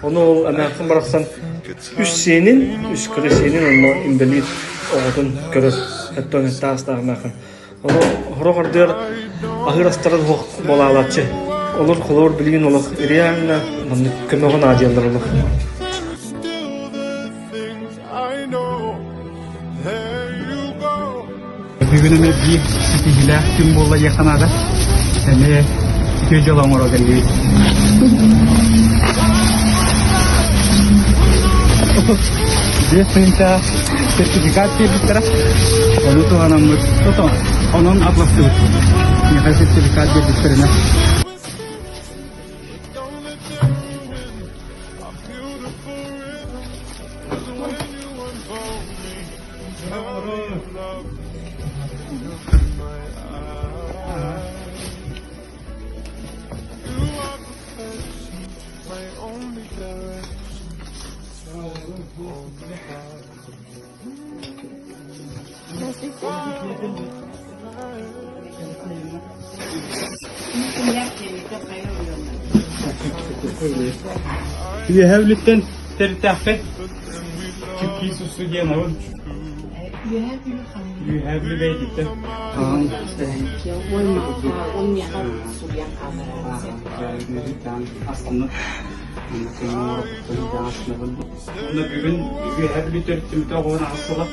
Ону ол эмээхсин барахсан үс сиэнин, үс кыра сиэнин онно инбэлиит оҕотун көрөр оттон таастаах эмээхсин. Ону сорох ардыгар аһыыр астара суох буолаалааччы. Олор холобур билигин олох реально маннык көмөҕө наадыйаллар олох. Бүгүн эмиэ биир ситиһиилээх күн буолла диэххэ наада. Эмиэ үтүө дьыала оҥоро кэллибит. 5 тыһыынча сертификат биэрбиттэрэ. Ону туһанаммыт, тото, онон атластыбыт. Миэхэ сертификат биэрбиттэринэ. Үөһэ Бүлүүттэн төрүттээхпин. Чиккии сусу диэн абын. Үөһээ Бүлүү ханна? Үөһээ Бүлүү бэйэтиттэн. Ол миэхэ суруйан хаалларар. Астынным. Онно бүгүн Үөһээ Бүлүү төрүттүмүтэ оҕуһун аҕыс сыла.